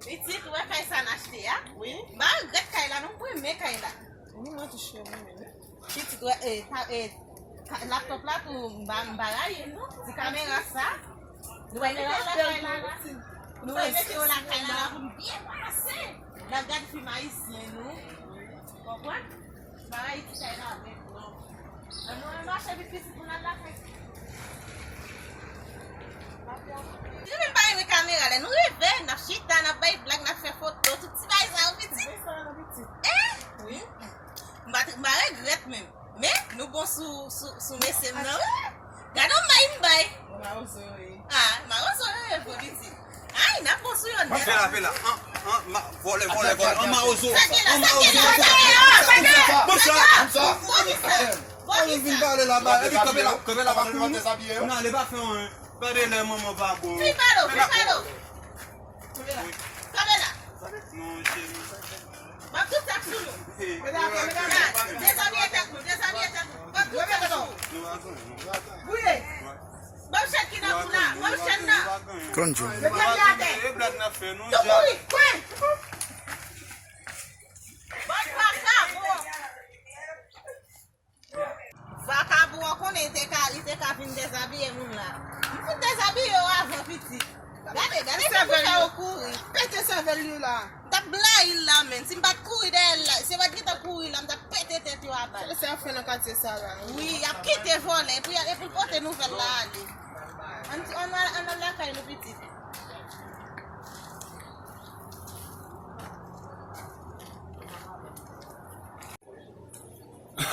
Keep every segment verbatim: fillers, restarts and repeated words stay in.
Pitit, ou wè kay sa n achte a? Wi. M pa regrèt kay la non, m renmen kay la. Wi, mwen tou cheri, mwen menm. Pitit, wè, e, ta, e, ka- laptop la tou, m pa, m pa rayi l non. Ti kamera sa. Nou wè mete yo lakay la la. Nou wè mete yo lakay la la pou n byen pase. N ap gad fim ayisyen nou. Konprann? Bagay ki chay la avèk non. An nou al mache vit pitit pou n al lakay. Li menm pa renmen kamera lè nou rive, n ap chita, n ap bay blag, n ap fè foto, tout ti bagay sa yo pitit. Wi. M pa, m pa regrèt menm. Men, nou bon sou, sou, sou mesye m nan, wi. Gade yon may m bay. Mawozo yo ye. Ah, mawozo yo ye, vre pitit. Ay, n ap bon sou yo nèt. Fè la, fè la. An, an, ma, vòlè, vòlè, vòlè. An mawozo. Sa gen la, sa gen la, sa gen la, sa gen la. Bon sa. Bon sa. Bon sa. Vin pale la, ba, epi kanpe la, kanpe la, pa kouri. Non, li pa fè anyen. Gade lè manman pa bon. Fin pale, fin pale. Kanpe la. Kanpe la. Non, cheri. M ap tout tèt sou nou. Dezabiye tèt nou, dezabiye tèt nou. M ap tout tèt sou nou. Bouye. Ban m chèn ki nan kou la, ban m chèn nan. Konn John. Mete pye atè. Tou kouri, kwen. Bon, bon, bon. Vakabon an konnen li te ka, li te ka vin dezabiye moun la. M fin dezabiye yo avan pitit. Gade, gade sa pou fè yo kouri. Pete sèvèl yo la. M t ap blayi l la menm. Si m pa t kouri dèyè l la, si yo pa t gentan kouri la, m t ap pete tèt yo a bal. Se sa y ap fè nan katye sa la. Wi, y ap kite vòlè, epi, epi l pote nouvèl la ale. Ann, ann, ann al lakay nou pitit.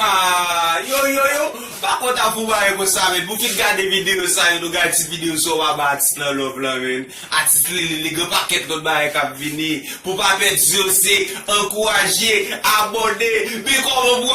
Ah, yo, yo, yo, pa konn ta fou bagay konsa, men pou ki gade videyo sa yo, nou gade ti videyo sa w pa ba atis nan love la, men. Atis li, li, li gen pakèt lòt bagay k ap vini. Pou pa pèdi yo, se ankouraje, abòne, men kòman pou